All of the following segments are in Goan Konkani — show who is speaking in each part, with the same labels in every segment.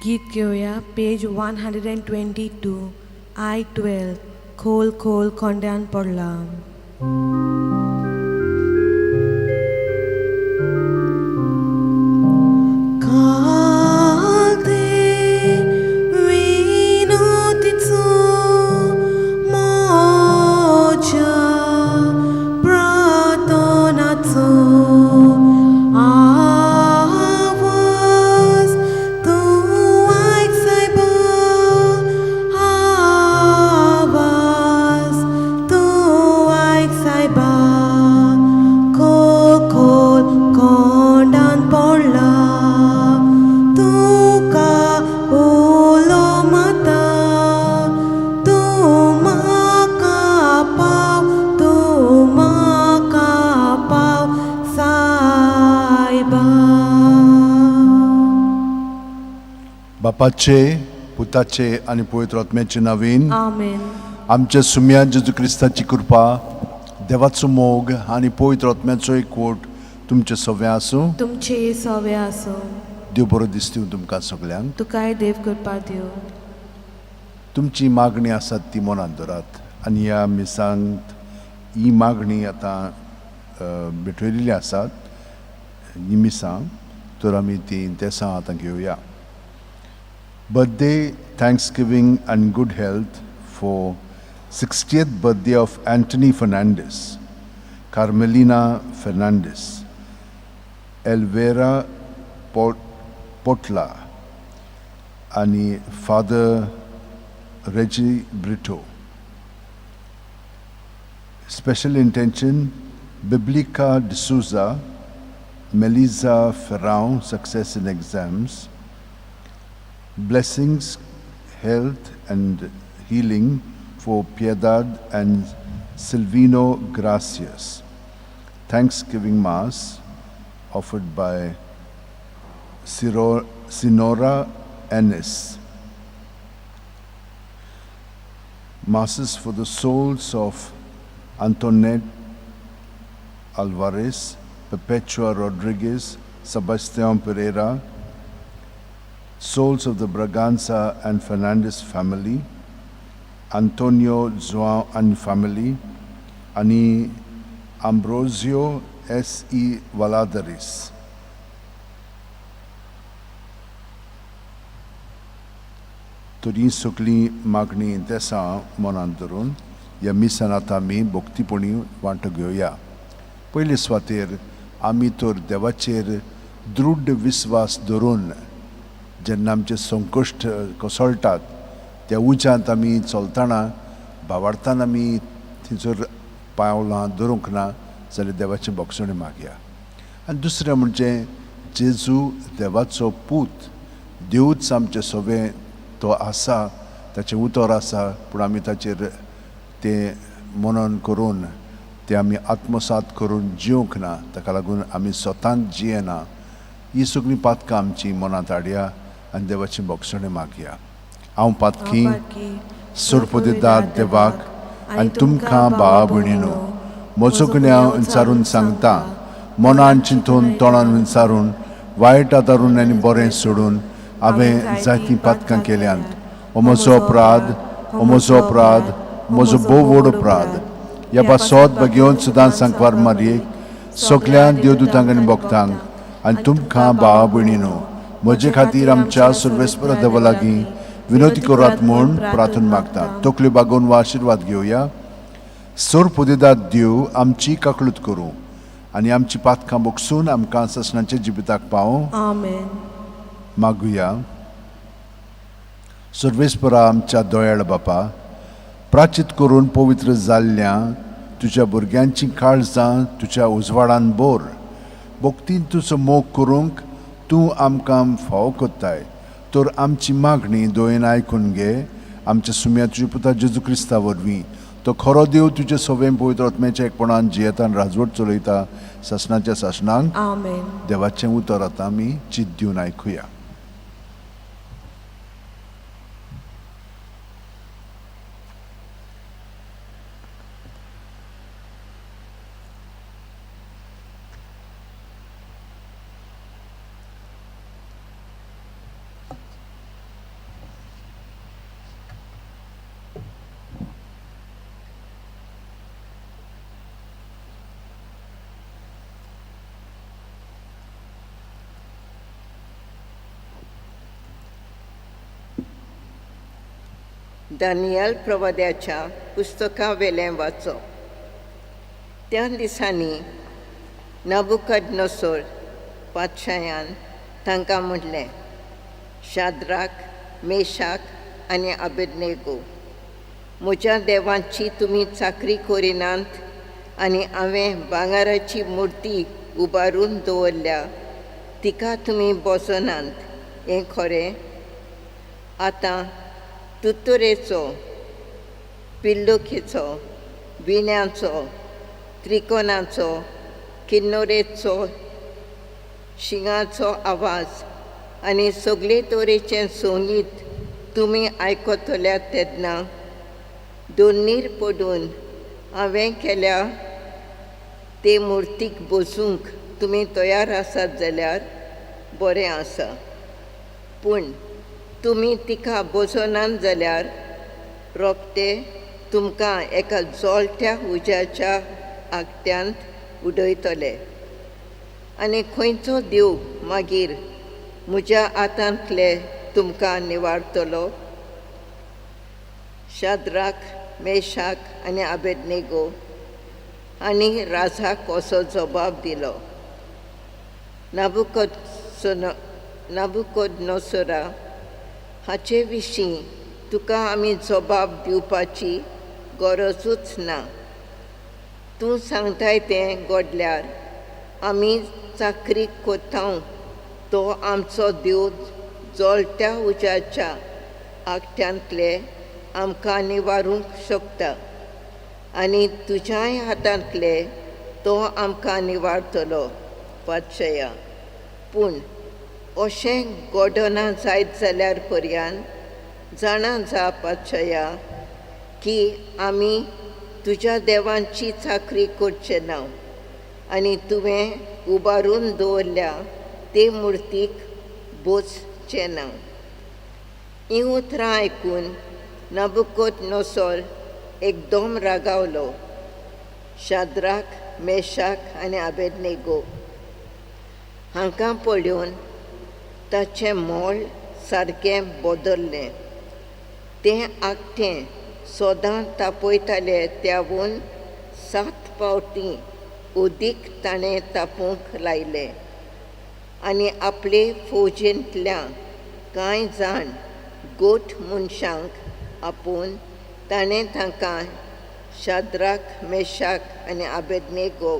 Speaker 1: गीत घेवया पेज 122 I 12 खोल खोल कोंड्यान पडला.
Speaker 2: बापाचे पुताचे आनी पवित्र आत्म्याचे नांवान
Speaker 1: आमेन.
Speaker 2: आमच्या सुम्या जेजू क्रिस्ताची कृपा, देवाचो मोग आनी पवित्र आत्म्याचो एकवट तुमचे सगळें आसूं.
Speaker 1: तुमचे सवे आसूं.
Speaker 2: देव बरो दिसता तुमकां सगल्यांक.
Speaker 1: तुकाय देव कृपा दिवं.
Speaker 2: तुमची मागणी आसात ती मनांत धरात आनी ह्या मिसांत ही मागणी आतां भेटयलेली आसात ही मिसां, तर आमी ती तेसां आतां घेवया. Birthday, thanksgiving and good health for 60th birthday of Anthony Fernandes, Carmelina Fernandes, Elvera Potla आनी Father Reggie Brito. Special intention Biblica D'Souza, Melissa Ferrao, success in exams, blessings, health and healing for Piedad and Silvino Gracias. Thanksgiving Mass offered by Sinora Ennis. Masses for the souls of Antoinette Alvarez, Perpetua Rodriguez, Sebastian Pereira, souls of the Braganza and Fernandez family, Antonio Joao and family, ani Ambrosio S. E. Valadares. तर ही सगळी मागणी तेसां मनांत धरून ह्या मिसान आतां आमी भक्तीपणी वांटो घेवया. पयले सुवातेर आमी तर देवाचेर दृढ विस्वास धरून जेन्ना आमचे संकश्ट कोसळटात त्या उज्यांत आमी चलतना भावार्थान आमी थंयसर पावलां धरूंक ना जाल्यार देवाचें भोगसणें मागया. आनी दुसरें म्हणजे जेजू देवाचो पूत, देवूच आमचें सगळें तो आसा, ताचें उतर आसा, पूण आमी ताचेर तें मनन करून तें आमी आत्मसात करून जिवंक ना, ताका लागून आमी स्वतान जियेना. ही सगळीं पातकां आमची मनांत हाडया आनी देवाचें भोगसणें मागया. हांव पातकी सोरपदिदार देवाक आनी तुमकां भावा भयणीनो म्हजो गुन्यांव विचारून सांगता, मनान चिंतून तोंडान विचारून वायट आदारून आनी बरें सोडून हांवें जायतीं पातकां केल्यांत. हो म्हजो अपराध, हो म्हजो अपराध, म्हजो भोव व्हड अपराध. ह्या पासत भगेवन सदां सांकवार मारयेक सगळ्या देवदूतांक आनी भक्तांक आनी तुमकां भावा भयणीनो म्हजे खातीर आमच्या सर्वेस्पर देवा लागीं विनवती करात म्हूण प्रार्थना मागता. तकल्यो बागोवन वा आशिर्वाद घेवया. सोरपुदेदाद देव आमची काकळूत करूं आनी आमची पातकां बोगसून आमकां ससनाच्या जिविताक पावों.
Speaker 1: आमेन.
Speaker 2: मागुया. सर्वेस्परा आमच्या दोयाळ बापा, प्राचीत करून पवित्र जाल्ल्या तुज्या भुरग्यांची काळजां तुज्या उजवाडान बोर. भक्तीन तुजो मोग करूंक तूं आमकां फावो कोत्ताय, तर आमची मागणी दोयेन आयकून घे. आमच्या सुम्या तुज्या पुता जेजू क्रिस्ता वरवीं, तो खरो देव तुजे सवें पवित्र आत्म्याच्या एकपणान जियेतान राजवट चलयता सासणाच्या सासणांक.
Speaker 1: आमेन.
Speaker 2: देवाचें उतर आतां आमी चित दिवन आयकुया.
Speaker 3: दानियल प्रवाद्याच्या पुस्तका वेलें वाचप. त्या दिसांनी नबुकदनोसर पातशायान तांकां म्हणलें, शाद्राक, मेशाक आनी आबेदनेगो, म्हज्या देवांची तुमी चाकरी करिनात आनी हांवें भांगराची मुर्ती उबारून दवरल्या तिका तुमी बसनात, हें खरें? आतां तुतुरेचो, पिल्लुकेचो, विण्याचो, त्रिकोणाचो, किन्नोरेचो, शिंगाचो आवाज आनी सगळे तरेचें संगीत तुमी आयकतल्या तेन्ना दोनीर पडून हांवें केल्या ते मुर्तीक बसूंक तुमी तयार आसात जाल्यार बरें आसा, पूण तुमी तिका बसनात जाल्यार रोखडे तुमकां एका जळट्या उज्याच्या आगट्यांत उडयतले आनी खंयचो देव मागीर म्हज्या हातांतले तुमकां निवारतलो. शाद्राक, मेशाक आनी आबेदनेगो आनी राजाक असो जबाब दिलो, नाबुकोदनोसरा हाचे विशीं तुका आमी जबाब दिवपाची गरजूच ना. तूं सांगताय तें घडल्यार आमी चाकरी कोताव तो आमचो देव जळट्या उज्याच्या आगट्यांतले आमकां निवारूंक शकता आनी तुज्याय हातांतले तो आमकां निवारतलो पातशया. पूण अशें घडना जायत जाल्यार पर्यान जाणा जा पातशया की आमी तुज्या देवांची चाकरी करचे ना आनी तुवें उबारून दवरल्या ते मुर्तीक बोचचें ना. हीं उतरां आयकून नबुकोदनोसर एकदम रागावलो. शाद्राक, मेशाक आनी आबेदनेगो हांकां पळोवन ताचें मोल सारकें बदल्लें. तें आगटें सदां तापयताले त्यावून 7 फावटीं अदीक ताणें तापूंक लायलें आनी आपले फौजेंतल्या कांय जाण गोठ मनशांक आपोवन ताणें तांकां शाद्राक, मेशाक आनी आबेदनेगो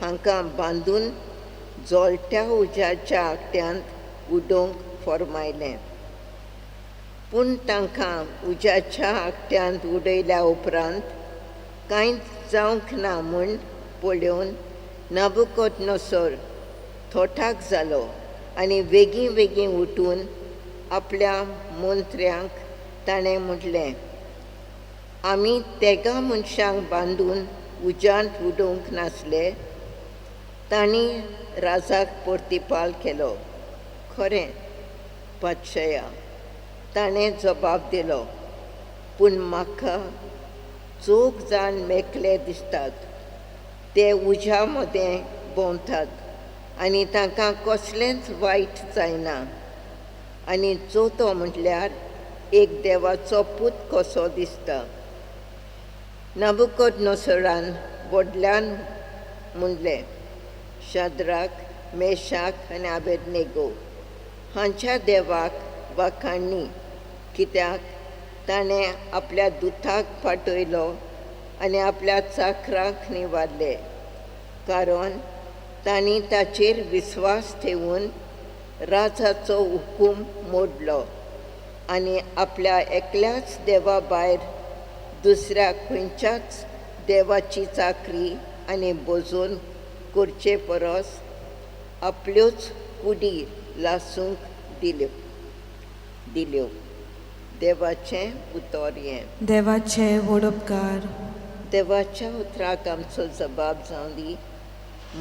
Speaker 3: हांकां बांदून जळट्या उज्याच्या आगट्यांत उडोवंक फर्मायलें. पूण तांकां उज्याच्या आगट्यांत उडयल्या उपरांत कांयच जावंक ना म्हूण पळोवन नबुकोदनोसर थोटाक जालो आनी वेगीं वेगीं उठून आपल्या मंत्र्यांक ताणें म्हटलें, आमी तेगां मनशांक बांदून उज्यांत उडोवंक नासले? तांणी राजाक प्रतिपाल केलो, खरें पातशया. ताणें जबाब दिलो, पूण म्हाका चौग जाण मेकले दिसतात, ते उज्या मदें भोंवतात आनी तांकां कसलेंच वायट जायना, आनी चवथो म्हटल्यार एक देवाचो पूत कसो दिसता. नबुकोदनोसरान व्हडल्यान म्हणलें, शाद्राक, मेशाक आनी आबेदनेगो हांच्या देवाक वाखाणणी, कित्याक ताणें आपल्या दुताक पाठयलो आनी आपल्या चाकरांक निवारले, कारण तांणी ताचेर विस्वास ठेवून राजाचो हुकूम मोडलो आनी आपल्या एकल्याच देवा भायर दुसऱ्या खंयच्याच देवाची चाकरी आनी भजन करचे परस आपल्योच कुडी लासूंक दिल्यो. देवाचें उतर हें.
Speaker 1: देवाचें व्हड उपकार.
Speaker 3: देवाच्या उतराक आमचो जबाब जावं दी.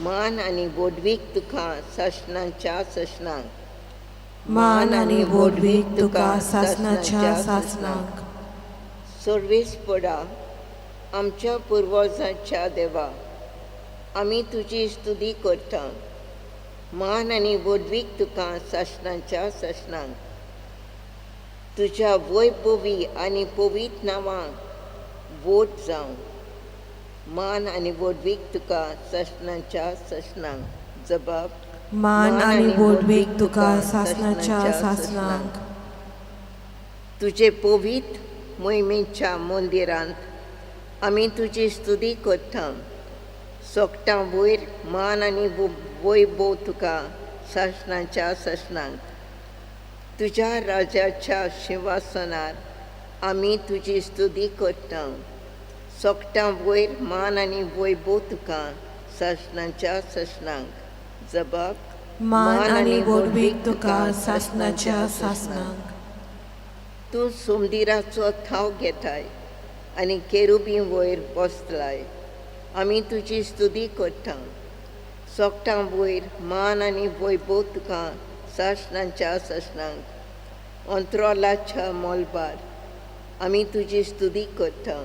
Speaker 3: मान आनी व्हडवीक तुका सासणाच्या सासणाक.
Speaker 1: मान आनी व्हडवीक तुका सासणाच्या सासणाक.
Speaker 3: सर्वेस्परा आमच्या पुर्वजांच्या देवा, आमी तुजी स्तुती करता. मान आनी व्हडवीक तुका सासणाच्या सासणाक. तुज्या वैभवी आनी पवित्र नांवाक वोट जावं. मान आनी व्हडवीक तुका सासणाच्या सासणाक. जबाब.
Speaker 1: मान आनी व्हडवीक तुका सासणाच्या सासणाक.
Speaker 3: तुजे पवित्र मोहिमेच्या मंदिरांत आमी तुजी स्तुती करता. सोकटां वयर मान आनी वैभव तुका सासणाच्या सासणाक. तुज्या राजाच्या शिंवासनार आमी तुजी स्तुती करता. सोकटां वयर मान आनी वैभव तुका सासणाच्या सासणाक. जबाब.
Speaker 1: मान आनी व्हडवीक तुका सासणाच्या सासणाक.
Speaker 3: तूं सुमदिराचो थाव घेताय आनी केरुबी वयर बसलाय. आमी तुजी स्तुती करता. सोकटां वयर मान आनी वैभव तुका सासणाच्या सासणाक. अंत्रोलाच्या मोलबार आमी तुजी स्तुती करता.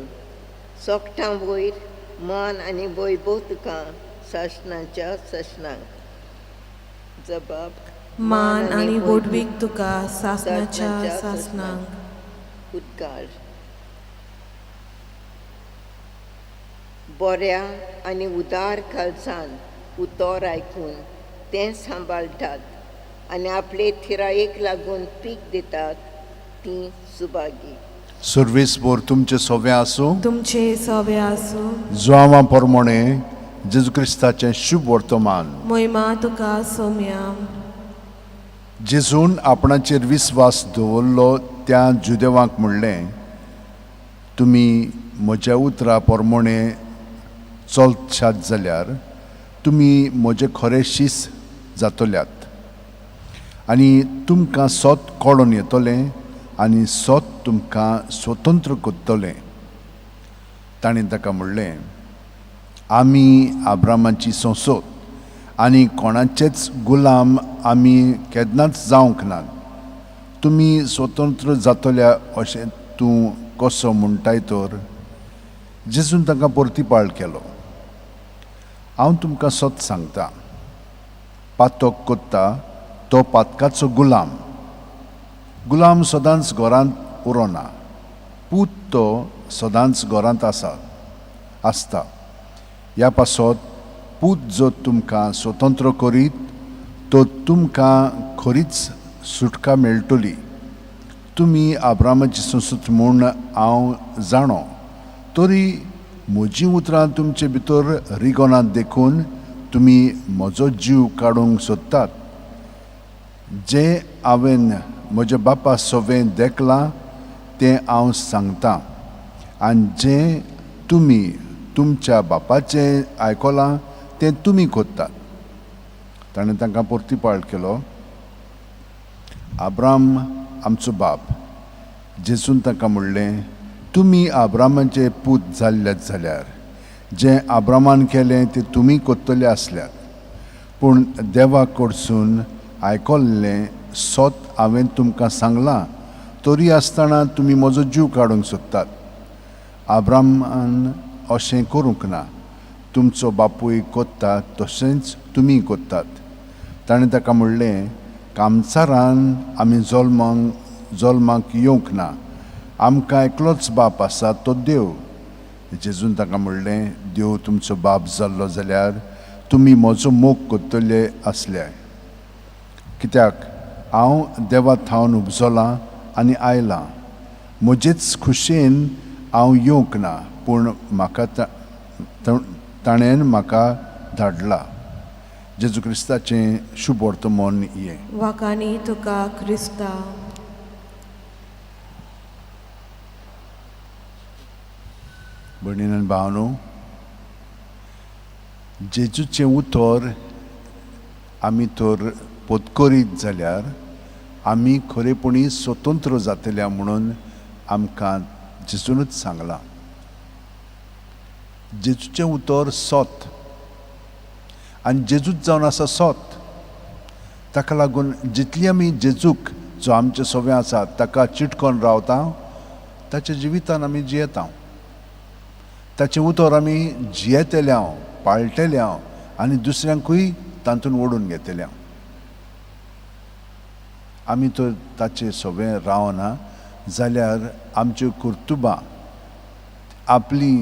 Speaker 3: सोकटां वयर मान आनी वैभव तुका सासणाच्या सासणाक. जबाब.
Speaker 1: मान आनी व्हडवीक तुका सासणाच्या सासणाक.
Speaker 3: उद्गार. बऱ्या आनी उदार काळजान उतर आयकून तें सांबाळटात आनी आपले थिरायेक लागून पीक दितात तीं सुभागी.
Speaker 2: सर्वीस बोर तुमचे सोवे आसूं.
Speaker 1: तुमचे सवे आसूं.
Speaker 2: जुआंवा प्रमाणे जेजू क्रिस्ताचें शुभ वर्तमान.
Speaker 1: मोहिमा तुका सोम्या.
Speaker 2: जेजून आपणाचेर विस्वास दवरलो त्या जुदेवांक म्हणलें, तुमी म्हज्या उतरा प्रमाणे चलशात जाल्यार तुमी म्हजे खरे शीस जातल्यात आनी तुमकां सत कळोन येतलें आनी सत तुमकां स्वतंत्र करतलें. ताणें ताका म्हणलें, आमी आब्रामाची संसद आनी कोणाचेच गुलाम आमी केन्नाच जावंक नात. तुमी स्वतंत्र जातल्या अशें तूं कसो म्हणटाय तर? जेजून तांकां परतीपाळ केलो, हांव तुमकां सत सांगता, पातक कोत्ता तो पातकाचो गुलाम. गुलाम सदांच घरांत उरोना, पूत तो सदांच घरांत आसा आसता. ह्या पासत पूत जर तुमकां स्वतंत्र करीत तर तुमकां खरीच सुटका मेळटली. तुमी आब्रामाची संस्कृत म्हूण हांव जाणो, तरी म्हजीं उतरां तुमचे भितर रिगोनात देखून तुमी म्हजो जीव काडूंक सोदतात. जें हांवें म्हज्या बापा सवें देखलां तें हांव सांगतां आनी जें तुमी तुमच्या बापाचें आयकलां तें तुमी करतात. ताणें तांकां परतीपाळ केलो, आब्राम आमचो बाप. जेजून तांकां म्हणलें, तुमी आब्रामाचे पूत जाल्ल्यात जाल्यार जें आब्रामान केलें तें तुमी करतले आसल्यात. पूण देवा कडसून आयकल्लें सत हांवें तुमकां सांगलां, तरी आसतना तुमी म्हजो जीव काडूंक सोदतात. आब्रामान अशें करूंक ना, तुमचो बापूय कोत्ता तशेंच तुमी कोत्तात. ताणें ताका म्हणलें, कामचारान आमी जल्माक येवंक ना, आमकां एकलोच बाप आसा तो देव. जेजून ताका म्हणलें, देव तुमचो बाप जाल्लो जाल्यार तुमी म्हजो मोग करतले आसले, कित्याक हांव देवा थावन उपजलां आनी आयलां. म्हजेच खुशयेन हांव येवंक ना, पूण म्हाका ताणें म्हाका धाडला. जेजू क्रिस्ताचें शुभ वर्तमान हें.
Speaker 1: वाकानी तुका क्रिस्ता.
Speaker 2: भयणीन आनी भावांनो, जेजूचें उतर आमी तर पोतकरीत जाल्यार आमी खरेपणी स्वतंत्र जातल्या म्हणून आमकां जेजूनच सांगलां. जेजूचें उतर सत आनी जेजूच जावन आसा सत. ताका लागून जितली आमी जेजूक जो आमचे सवे आसा ताका चिटकोन रावता, ताच्या जिवितान आमी जियेता, ताचें उतर आमी जियेतले हांव, पाळटेले हांव आनी दुसऱ्यांकूय तातूंत ओडून घेतले हांव. आमी तर ताचे सवे रावना जाल्यार आमच्यो कर्तुबां आपली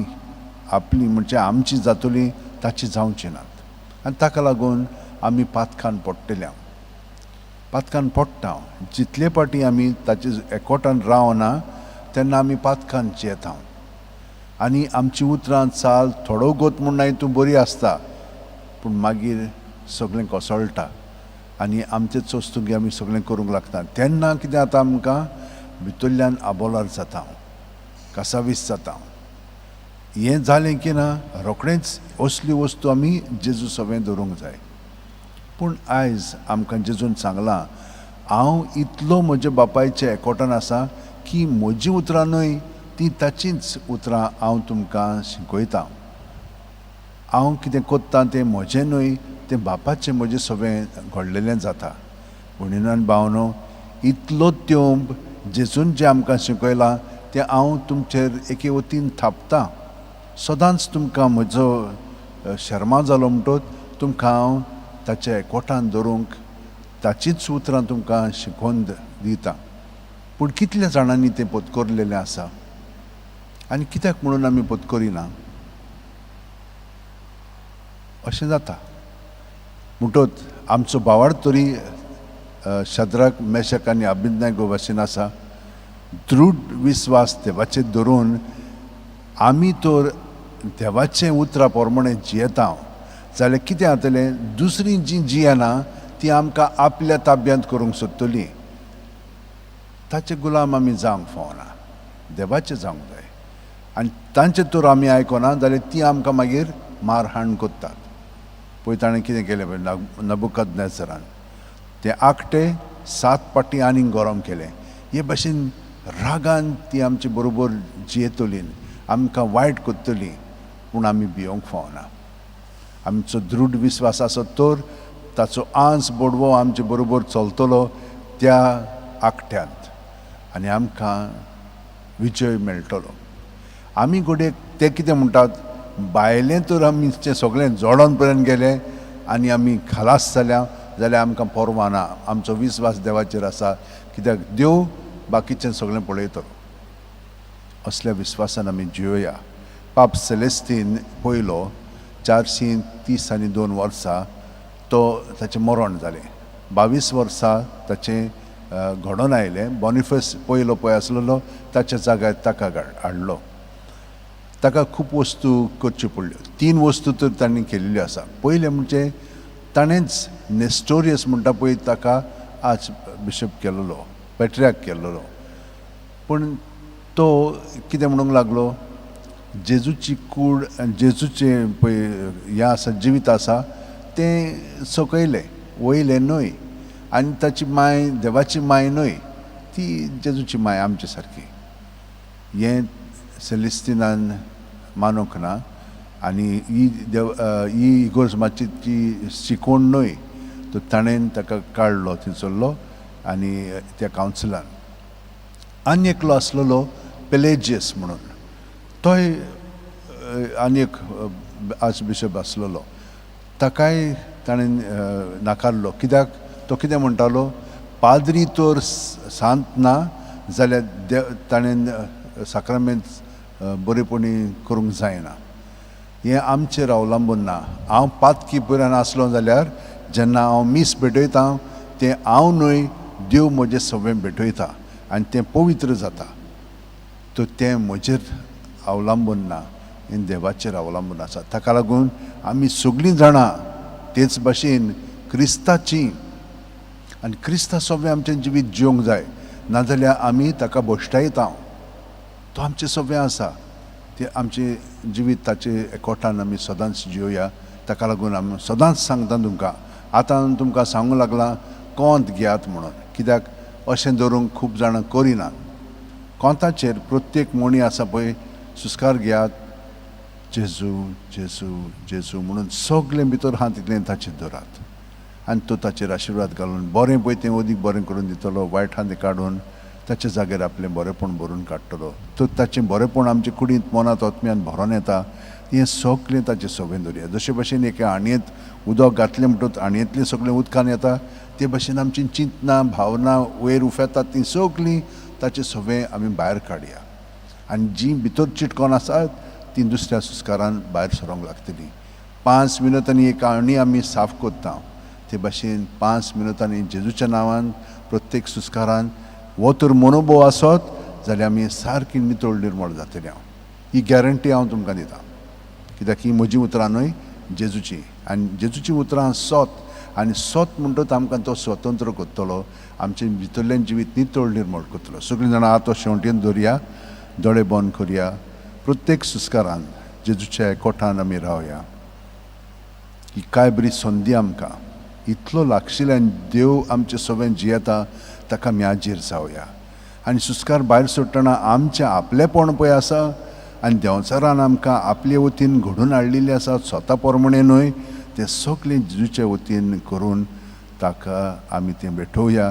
Speaker 2: आपली म्हणजे आमची जातली, ताची जावची नात आनी ताका लागून आमी पातकान पडटले. पातकान पडटा जितले पाटी आमी ताचे एकवटान रावना तेन्ना आमी पातकान जियेता आनी आमची उतरां चाल थोडो गोत म्हूण नाय तूं बरी आसता, पूण मागीर सगळें कोसळटा आनी आमचेच वस्तू आमी सगळें करूंक लागता. तेन्ना कितें जाता, आमकां भितरल्यान आबोलार जाता, कासावीस जाता. हें जालें की ना रोखडेंच असली वस्तू आमी जेजू सवें दवरूंक जाय. पूण आयज आमकां जेजून सांगलां, हांव इतलो म्हज्या बापायच्या एकवटान आसा की म्हजीं उतरां न्हय तीं ताचींच उतरां हांव तुमकां शिकयतां. हांव कितें कोत्तां तें म्हजें न्हय, तें बापाचें म्हजें सवें घडलेलें जाता. भयणीनो भावनो, इतलो त्योंब जेजून जें आमकां शिकयलां तें हांव तुमचेर एके वतीन थापतां. सदांच तुमकां म्हजो शर्मा जालो म्हणटोच तुमकां हांव ताच्या एकवटान दवरूंक ताचींच उतरां तुमकां शिकोवन दिता. पूण कितल्या जाणांनी तें पत्करलेलें आसा आनी कित्याक म्हणून आमी पत्करिना अशें जाता. म्हणटोच आमचो भावार्थ तरी शद्राक मेशक आनी अभिज्ञागो भाशेन आसा. दृढ विस्वास देवाचेर धरून आमी तर देवाचें उतरां प्रमाणें जियेता जाल्यार कितें जातलें, दुसरीं जीं जियेना तीं आमकां आपल्या ताब्यांत करूंक सोदतलीं. ताचे गुलाम आमी जावंक फावना, देवाचें जावंक जाय. आनी तांचें तर आमी आयकना जाल्यार तीं आमकां मागीर मारहाण करतात. पळय ताणें कितें केलें पळय नबुकदनेजरान, ते आकटे 7 पाटी आनीक गरम केलें. हे भाशेन रागान ती आमचे बरोबर जियेतली, आमकां वायट करतली, पूण आमी भियोंक फावना. आमचो दृढ विस्वास आसत तर ताचो आंस बोडवो आमचे बरोबर चलतलो त्या आकट्यांत आनी आमकां विजय मेळटलो. आमी घडये ते कितें म्हणटात, भायलें तर आमी सगळें जोडोन पर्यंत गेले आनी आमी खलास जाल्या जाल्यार आमकां पर्वा ना, आमचो विस्वास देवाचेर आसा, कित्याक देव बाकीचें सगळें पळयतलो. असल्या विस्वासान आमी जियोया. पाप सेलेस्तीन पयलो 432 वर्सां तो ताचें मरण जालें. 22 वर्सां ताचें घडोवन आयलें. बॉनिफस पयलो पळय आसलेलो ताच्या जाग्यार ताका हाडलो. ताका खूब वस्तू करच्यो पडल्यो. 3 वस्तू तर तांणी केल्ल्यो आसा. पयलें म्हणजे ताणेंच नेस्टोरियस म्हणटा पळय ताका आर्च बिशप केल्लो, पेट्रियाक केल्लो. पूण तो कितें म्हणूंक लागलो, जेजूची कूड, जेजूचें पळय हें आसा, जिवीत आसा तें सकयलें वयलें न्हय, आनी ताची माय देवाची माय न्हय, ती जेजूची माय आमचे सारकी. हें सेलिस्तिनान मानूंक ना आनी ही देव ही इगोर्ज मातशी ती शिकोवण न्हय, तर ताणें ताका काडलो थंयसरलो आनी त्या कावन्सिलान. आनी एकलो आसलेलो पेलेजियस म्हणून, तोय आनी एक आर्च बिशप आसलेलो, ताकाय ताणें नाकारलो. कित्याक तो कितें म्हणटालो, पाद्री तर सांत ना जाल्यार देव ताणें साक्रामेंत बरेपणी करूंक जायना. हें आमचेर अवलंबून ना. हांव पातकी पुरान आसलो जाल्यार जेन्ना हांव मीस भेटयता तें हांव न्हय, देव म्हजें सगळें भेटयता आनी तें पवित्र जाता. तर तें म्हजेर अवलंबून ना, हें देवाचेर अवलंबून आसा. ताका लागून आमी सगळीं जाणां तेच भाशेन क्रिस्ताची आनी क्रिस्ता सगळें आमचें जिवीत जिवंक जाय, नाजाल्यार आमी ताका भश्टायता. तो आमचें सगळें आसा, तें आमचें जिवीत ताचे एकवटान आमी सदांच जिवया. ताका लागून आमी सदांच सांगता तुमकां, आतां तुमकां सांगूंक लागलां कोंत घेयात म्हणून, कित्याक अशें धरूंक खूब जाणां करिनात. कोंताचेर प्रत्येक म्हणी आसा पळय, सुस्कार घेयात, जेजू जेजू जेजू म्हणून सगळें भितर आहा तितलें ताचेर दवरात आनी तो ताचेर आशिर्वाद घालून बरें पळय तें अदीक बरें करून दितलो, वायट आहा तें काडून ताच्या जाग्यार आपलें बरेंपण भरून काडटलो. तर ताचें बरेंपण आमचे कुडींत मनांत आत्म्यान भरोन येता. हें सगळें ताचें सगळें दवरया. जशे भाशेन एके आणयेंत उदक घातलें म्हणटकच आणयेंतलें सगळें उदकान येता, ते भाशेन आमची चिंतनां भावना वयर उफेतात तीं सगळीं ताचें सगळें आमी भायर काडया आनी जीं भितर चिटकोन आसात तीं दुसऱ्या सुस्कारान भायर सरोंक लागतलीं. 5 मिनटांनी एक आणी आमी साफ करता ते भाशेन 5 मिनटांनी जेजूच्या नांवान प्रत्येक सुस्कारान हो तर मनोभोव आसत जाल्यार आमी सारकी नितळ निर्मळ जातले. हांव ही गॅरंटी हांव तुमकां दिता, कित्याक ही म्हजीं उतरां न्हय, जेजूची. आनी जेजूचीं उतरां सत, आनी सत म्हणटच आमकां तो स्वतंत्र करतलो, आमचें भितरल्यान जिवीत नितळ निर्मळ करतलो. सगळीं जाणां हात शेंवटेन दवरया, दोळे बंद करया, प्रत्येक सुस्कारान जेजूच्या कोठान आमी रावया. ही काय बरी संदी आमकां, इतलो लागशिल्ल्यान देव आमचे सगळें जियेता, ताका आमी आजीर जावया. आनी सुस्कार भायर सोडटना आमचें आपलेपण पळय आसा आनी देंवचारान आमकां आपले वतीन घडोवन हाडलेली आसा, स्वता प्रमाणें न्हय, तें सगळें जेजूचे वतीन करून ताका आमी तें भेटोवया.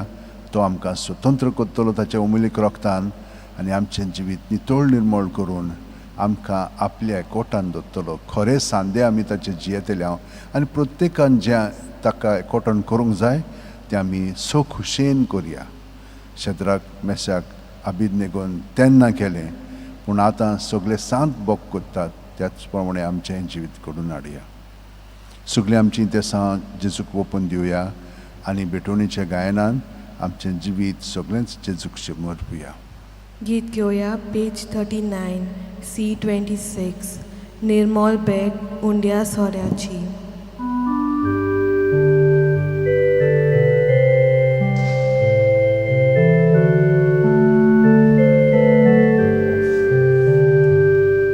Speaker 2: तो आमकां स्वतंत्र करतलो ताच्या उमेलीक रोगतान आनी आमचें जिवीत नितळ निर्मळ करून आमकां आपल्या एकवटान दवरतलो. खरें सांदे आमी ताचे जियेतले हांव आनी प्रत्येकान जें ताका एकवटान करूंक जाय तें आमी सो खुशयेन करया. शद्राक मेशाक अबेदनेगोन तेन्ना केलें, पूण आतां सगळे सांत बोक करतात, त्याच प्रमाणे आमचें जिवीत घडोवन हाडया. सगळीं आमचीं तेसां जेजूक ओपून दिवया आनी भेटवणीच्या गायनान आमचें जिवीत सगळेंच जेजूक समर्पुया.
Speaker 1: गीत घेवया पेज 39 C 26 निर्मोल भेट उंड्या सोऱ्याची.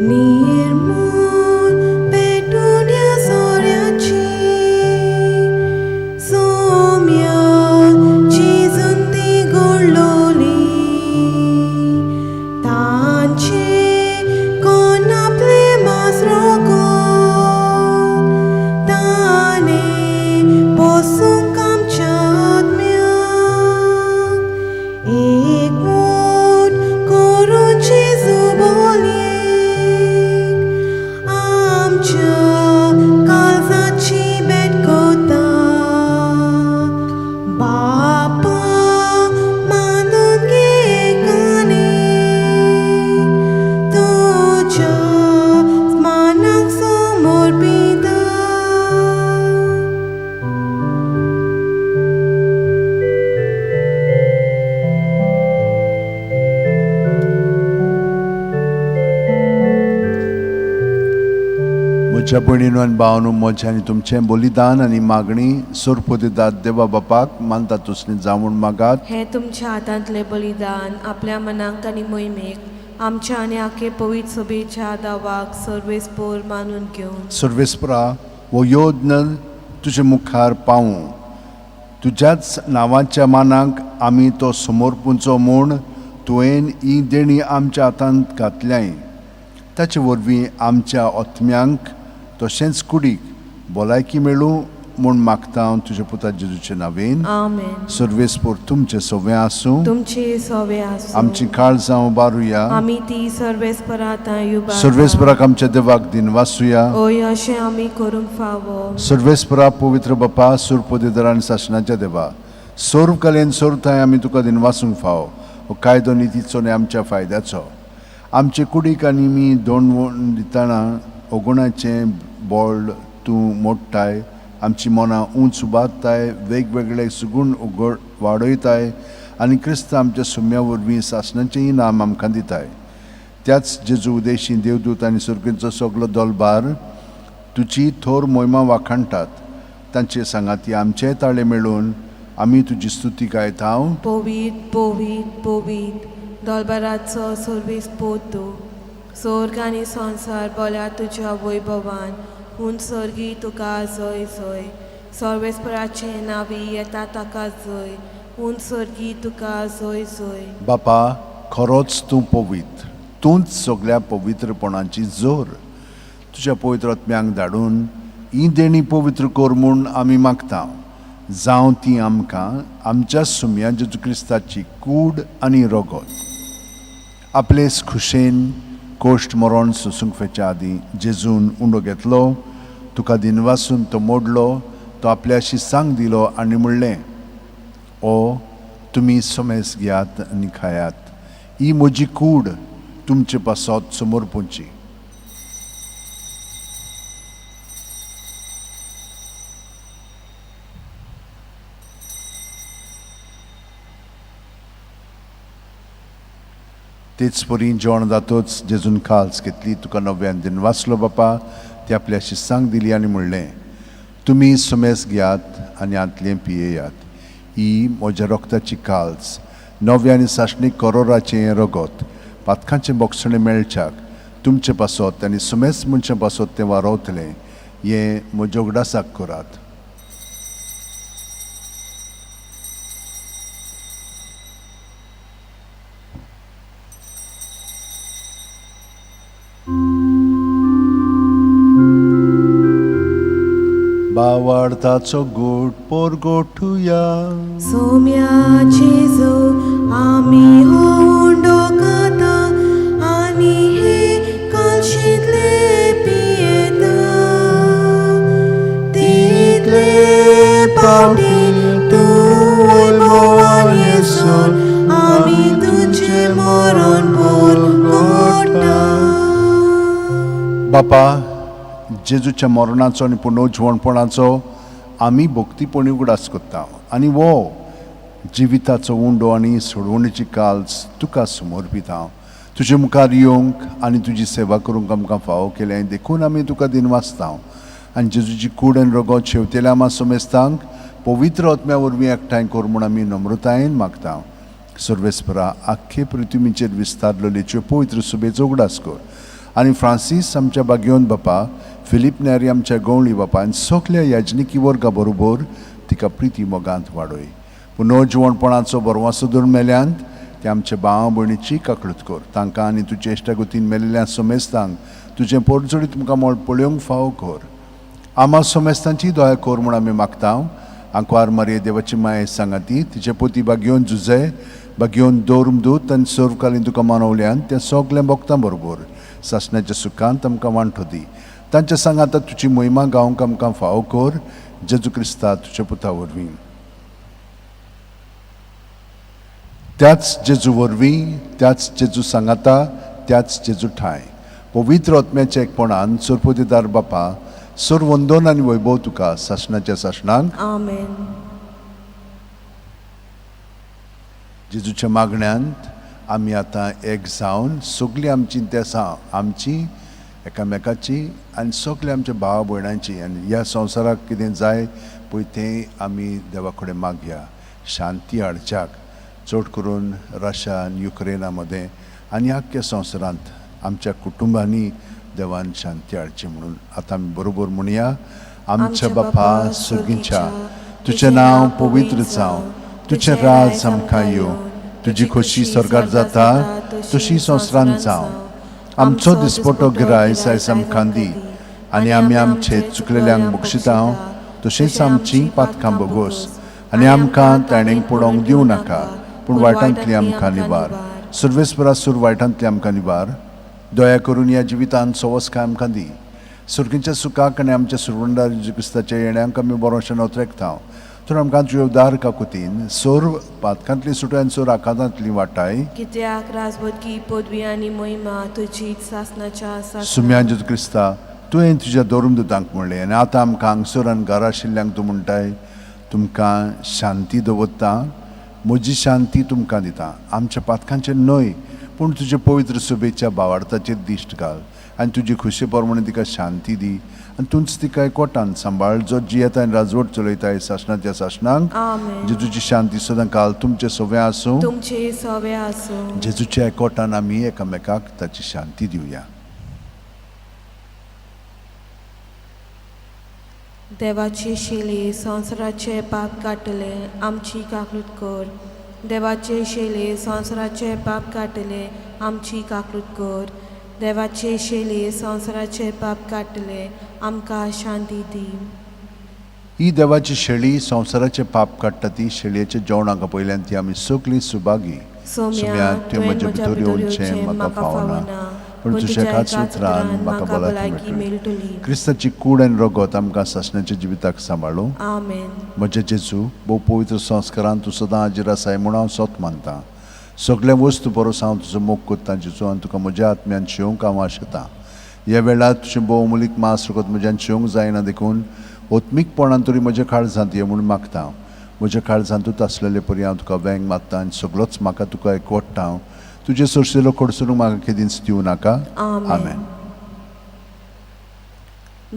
Speaker 1: निर्मोल भेट उंड्या सोऱ्याची, सोम्याची जुंती गोडलोली, तांचे कोण आपले मास रोगो, ताणे पोसूंक आमच्या आत्म्याक, एकवट करून जेजू बोलयेक, आमच्या काळजाची भेट कोता, बापा मानून घे एकाने, तुज्या मानाक समर्पिता.
Speaker 2: म्हज्या भयणीनो आनी भावांनो, म्हजें आनी तुमचें बलिदान आनी मागणी सोरपोदिदात देवा बापाक मानता तसली जावून मागात.
Speaker 1: हें तुमच्या हातांतलें बलिदान आपल्या मनाक आनी मोहिमेक आमच्या आनी आखे पवित्र सभेच्या दावाक सर्वेस्पोर मानून घेवन.
Speaker 2: सर्वेस्परा, हो योद्न तुजे मुखार पावूं, तुज्याच नांवाच्या मानाक आमी तो समर्पुचो म्हूण तुवें ही देणी आमच्या हातांत घातल्याय. ताचे वरवीं आमच्या आत्म्यांक तशेंच कुडीक भलायकी मेळूं म्हूण मागता हांव तुज्या पुता जेजूचे नांवेन.
Speaker 1: आमेन.
Speaker 2: सर्वेस्पोर तुमचें सगळें आसूं.
Speaker 1: तुमचे सोवे आसूं.
Speaker 2: आमची काळजां उबारुया.
Speaker 1: आमी ती सर्वेस्परा थंय उबारता.
Speaker 2: सर्वेस्पराक आमच्या देवाक दिनवासुया.
Speaker 1: ओय अशें आमी करूंक फावो.
Speaker 2: सर्वेस्परा पवित्र बापा, सुरपोदेदर आनी सासणाच्या देवा, सर्व कलेन सर्व थंय आमी तुका दिनवासूंक फावो. हो कायदो नितीचो आनी आमच्या फायद्याचो. आमचे कुडीक आनी मी दोन दितना अगुणाचें बळ तूं मोडटाय, आमची मनां उंच उबारताय, वेगवेगळे सुगूण उगड वाडयताय आनी क्रिस्त आमच्या सुम्या वरवीं सासणाचेंय इनाम आमकां दिताय. त्याच जेजू उदेशी देवदूत आनी सर्गींचो सगलो दोलबार तुजी थोर मोहिमा वाखाणटात. तांचे सांगाती आमचे ताळे मेळून आमी तुजी स्तुती गायता.
Speaker 1: पवीत पवीत पवीत दोलबाराचो सर्वेस पोत तूं, स्वर्ग आनी संवसार बोल्या तुज्या वैभवान. हून सर्गी तुका जय जय. सर्वेस्पराचें नांवी येता ताका जय. हून सर्गी तुका जय जय.
Speaker 2: बापा, खरोच तूं पवित्र, तूंच सगल्या पवित्रपणाची जोर. तुज्या पवित्र आत्म्यांक धाडून ही देणी पवित्र कर म्हूण आमी मागता. जावं ती आमकां आमच्या सुम्या जेजू क्रिस्ताची कूड आनी रगत. आपले खुशेन कोश्ट मरण सोसूंक फेच्या आदीं जेजून उंडो घेतलो, तुका दिनवासून तो मोडलो, तो आपल्याशी सांग दिलो आनी म्हणलें, ओ तुमी समेस घेयात आनी खायात. ही म्हजी कूड तुमचे पासत समर्पूंची. तेच परी जेवण जातच जेजून काल्स घेतली, तुका नव्यान दिन वाचलो बापा, ती आपल्या शिस्सांक दिली आनी म्हणलें, तुमी सुमेस घेयात आनी हांतलें पियेयात. ही म्हज्या रक्ताची काल्स, नव्या आनी सासणीक करोराचें रगत, पातकांचें बोगसणें मेळच्याक तुमचे पासत आनी सुमेस मनशां पासत तें वारवतलें. हें म्हज्या उगडासाक करात. बावार्थाचो गोट पोरगोठुया.
Speaker 1: सोम्या जेजू आमी हो उंडो खाता आनी हे कालशींतले पियेता. तितले पावटी तूं वैभवान येसून आमी तुजें मरण पोरगोटा.
Speaker 2: बापा, जेजूच्या मरणाचो आनी पुनर्जिवणपणाचो आमी भक्तीपणी उगडास करता आनी वो जिविताचो उंडो आनी सोडवणीची काल्स तुका समर्पिता. तुजे मुखार येवंक आनी तुजी सेवा करूंक आमकां फावो केलें देखून आमी तुका दिनवासता. आनी जेजूची कूड आनी रगत शेवतेल्या आमा समेस्तांक पवित्र आत्म्या वरवीं एकठांय कर म्हूण आमी नम्रतायेन मागता. सर्वेस्परा, आख्खे पृथ्वीचेर विस्तारलेल्यो पवित्र सुबेचो उगडास कर आनी फ्रांसीस आमच्या बागयोन बापा, फिलीप न्यारी आमच्या गवळी बापा आनी सगल्या याजनिकी वर्गा बरोबर तिका प्रिती मोगांत वाडय. पुनर्जिवणपणाचो बरवासो धरून मेल्यांत ते आमच्या भाव भयणीची काकळूत कर. तांकां आनी तुजे इश्टागतीन मेल्ल्या समेस्तांक तुजें पोरजोडीत तुमकां मोळ पळोवंक फावो कर. आमा समेस्तांची दया कर म्हूण आमी मागता. आंकवार मारये देवाची माये सांगाती तिचे पोती बागयोन जुजे बागयोन दौर्म दूत आनी सर्वकालीन तुका मानवल्यान तें सगळें भोगता बरोबर सासण्याच्या सुखांत आमकां वांटो दी. तांच्या सांगाता तुजी मोहिमा गावंक आमकां फावो कर. जेजू क्रिस्ता तुज्या पुता वरवीं. त्याच जेजू वरवीं, त्याच जेजू सांगाता, त्याच जेजू ठांय पवित्र आत्म्याच्या एकपणान सरपतीदार बापा, सर्व वंदन आनी वैभव तुका सासणाच्या सासणांक.
Speaker 1: आमेन.
Speaker 2: जेजूच्या मागण्यांत आमी आतां एक जावन सगळीं आमची देसां, आमची एकामेकाची आनी सगळीं आमच्या भाव भयणांची आनी ह्या संवसाराक कितें जाय पळय तें आमी देवा कडेन मागया. शांती हाडच्याक चड करून रशिया आनी युक्रेना मदें आनी आख्ख्या संवसारांत आमच्या कुटुंबांनी देवान शांती हाडची म्हणून आतां आमी बरोबर म्हणया. आमच्या बापा सर्गीच्या, तुजें नांव पवित्र जावं, तुजें राज आमकां येवं, तुजी खोशी स्वर्गार जाता तशी संवसारांत जावं. आमचो दिसपटो गिरायस आयज आमकां दी आनी आमी आमचे चुकलेल्यांक बक्षिता तशेंच आमची पातकां बोगोस आनी आमकां ताणें पडोवंक दिवं नाका, पूण वायटांतली आमकां निवार. सर्वेस्परा सूर वायटांतली आमकां निवार. दया करून ह्या जिवितांत सवसकाय आमकां दी. सुर्गीच्या सुखाक आनी आमच्या सुरवंडार जेजू क्रिस्ताच्या येण्यांक आमी बरोशें नोत्रेकता. तर आमकां तुज्या उदार काकुतीन सोर पातकांतली सुटाय आनी सोर आकांतांतली वाटाय.
Speaker 1: कित्याक राजबदकी पदवी आनी महिमा तुजी सासणाच्या.
Speaker 2: सुम्या जेजू क्रिस्ता, तुवें तुज्या दोरून दुतांक म्हणलें आनी आतां आमकां हांगसर आनी घरा आशिल्ल्यांक तूं म्हणटाय, तुमकां शांती दवरता, म्हजी शांती तुमकां दिता. आमच्या पातकांचेर न्हय पूण तुजे पवित्र सुबेच्या भावार्थाचेर दिश्ट घाल आनी तुजी खुशे प्रमाणे तिका शांती दी आनी तूंच तिका एकवटान सांबाळ, जो जियेता आनी राजवट चलयताय सासणाच्या सासणांक. जेजूची शांती सदां काल तुमचे सवे आसूं.
Speaker 1: तुमचे सवे आसूं.
Speaker 2: जेजूच्या एकवटान आमी एकामेकाक ताची शांती दिवया.
Speaker 1: देवाची शेली संवसाराचे पाप काडटले आमची काकूत कर. देवाचे शेली संवसाराचे पाप काडटले आमची काकूत कर. देवाचे शेली संवसाराचे पाप काडटले आमकां शांती दी.
Speaker 2: ही देवाची शेळी संवसाराचे पाप काडटा ती शेळयेच्या जेवणाक पयल्यान ती आमी सगळीं सुभागी.
Speaker 1: सोम्या, तुवें म्हज्या भितर येवचें म्हाका फावना, पूण तुज्या एकाच उतरान म्हाका भलायकी मेळटली.
Speaker 2: क्रिस्ताची कूड आनी रगत आमकां सासणाच्या जिविताक सांबाळूं.
Speaker 1: आमेन.
Speaker 2: म्हजे जेजू, भोव पवित्र संस्कारान तूं सदां हाजीर आसाय म्हूण हांव सोत मानता. सगळ्या वस्तू परस हांव तुजो मोग करतां जेजू आनी तुका म्हज्या आत्म्यान शिवंक हांव आशेतां. ह्या वेळार तुजें भोवमुलीक मांस रगत म्हज्यान शिवंक जायना देखून ओत्मीकपणान तरी म्हज्या काळजांत ये म्हूण मागता. म्हज्या काळजांतूच आसलेले परी हांव तुका वेंग मारता आनी सगळोच म्हाका तुका एकवटता. तुजे सोरसेलो कडसरूंक म्हाका केदींच दिवं नाका. आमेन.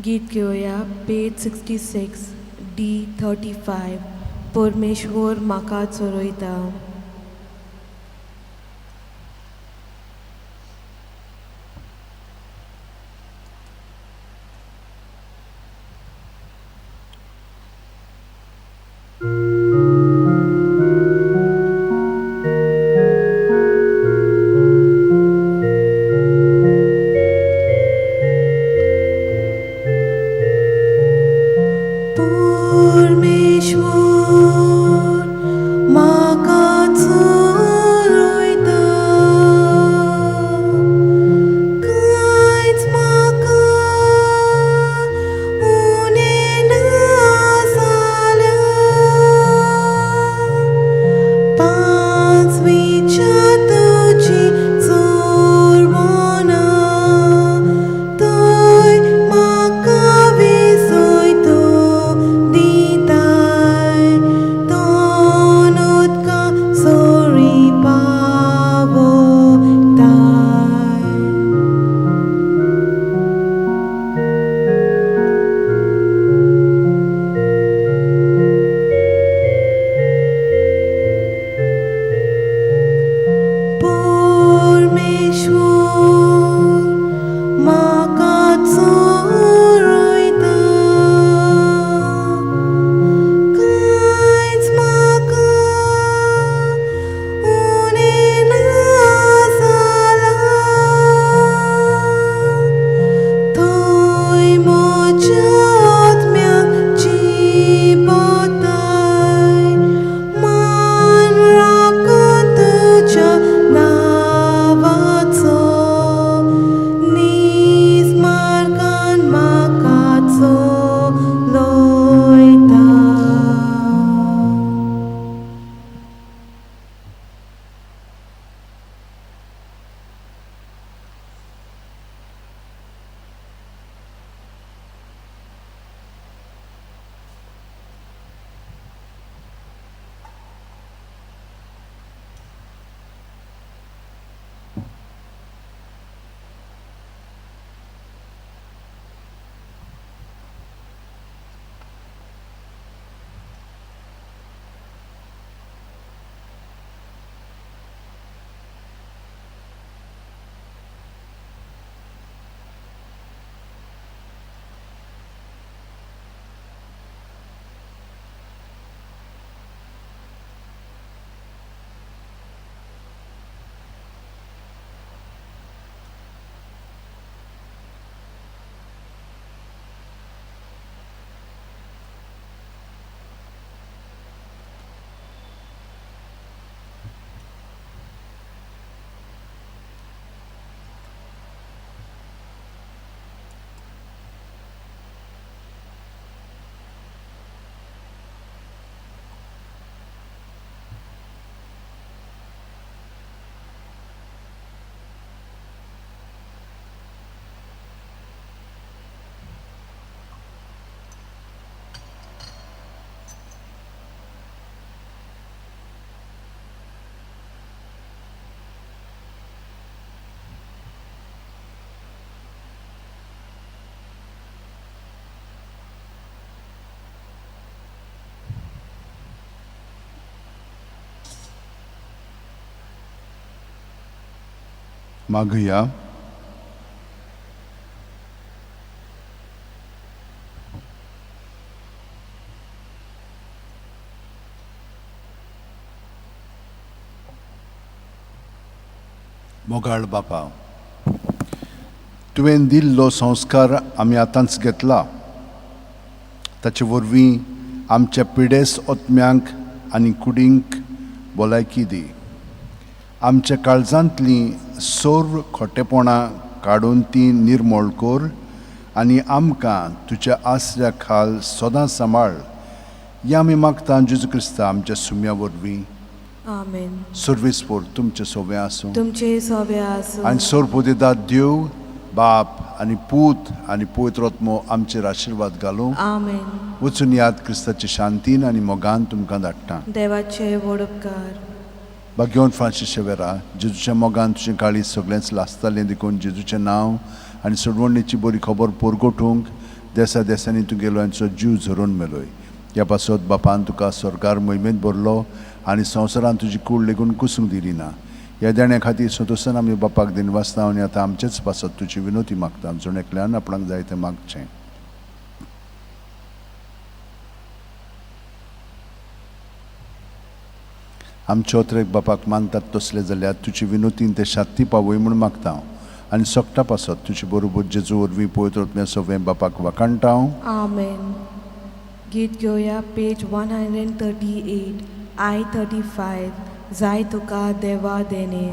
Speaker 1: गीत घेवया पेज 66 D35 परमेश्वर म्हाका चोरयता. परमेश्वर म्हाका चोरयता, कांयच म्हाका उणें ना जाल्यार, पांचवीच्या तुजी चोरवणां थंय म्हाका विसयतो दिताय, दोन उदकां सरी पावयताय. परमेश्वर म्हाका चोरयता, कांयच म्हाका उणें ना जालां, थंय म्हज्या आत्म्याक जिबताय, मान राखून तुज्या नांवाचो, नीज मार्गान म्हाका चलयता.
Speaker 2: मागया. मोगाळ बापा, तुवें दिल्लो संस्कार आमी आतांच घेतला. ताचे वरवीं आमच्या पिडेस आत्म्यांक आनी कुडींक भलायकी दी. आमच्या काळजांतलीं सर्व खोटेपणां काडून ती निर्मळ कर आनी आमकां तुज्या आसऱ्या खाल सदां सांबाळ. ह्या आमी मागता जेजू क्रिस्ता आमच्या सुम्या वरवीं.
Speaker 1: आमेन.
Speaker 2: सर्वेस्पोर तुमचें सोवें आसूं.
Speaker 1: तुमचे सोबे आसूं.
Speaker 2: आनी सोरपोदेदाद देव बाप आनी पूत आनी पवित्र आत्मो आमचेर आशिर्वाद घालूं.
Speaker 1: आमेन.
Speaker 2: वचून याद क्रिस्ताचे शांतीन आनी मोगान तुमकां धाडटा.
Speaker 1: देवाचे व्हड उपकार.
Speaker 2: भाग्यवंत फ्रांसीस शेवेरा, जेजूच्या मोगान तुजें काळीज सगळेंच लासतालें देखून जेजूचें नांव आनी सोडवणेची बरी खबर परगटूंक देसा देसांनी तूं गेलो आनी जीव झरोवन मेलोय. ह्या पासत बापान तुका स्वर्गार मोहिमेंत भरलो आनी संवसारान तुजी कूड लेगून कुसूंक दिली ना. ह्या देण्या खातीर संतोशान आमी बापाक दिनवासता आनी आतां आमचेच पासत तुजी विनोती मागता. जण एकल्यान आपणाक जाय तें मागचें. आमचे अत्रेक बापाक मानतात तसले जाल्यार तुजी विनोतीन ते शात्ती पावय म्हूण मागता हांव आनी सगटा पासत तुजे बरोबर जेजू वरवीं पवित्र आत्म्या सगळें बापाक वाखाणटा हांव.
Speaker 1: आमेन. गीत घेवया पेज 138 I 35 जाय तुका देवा देणे.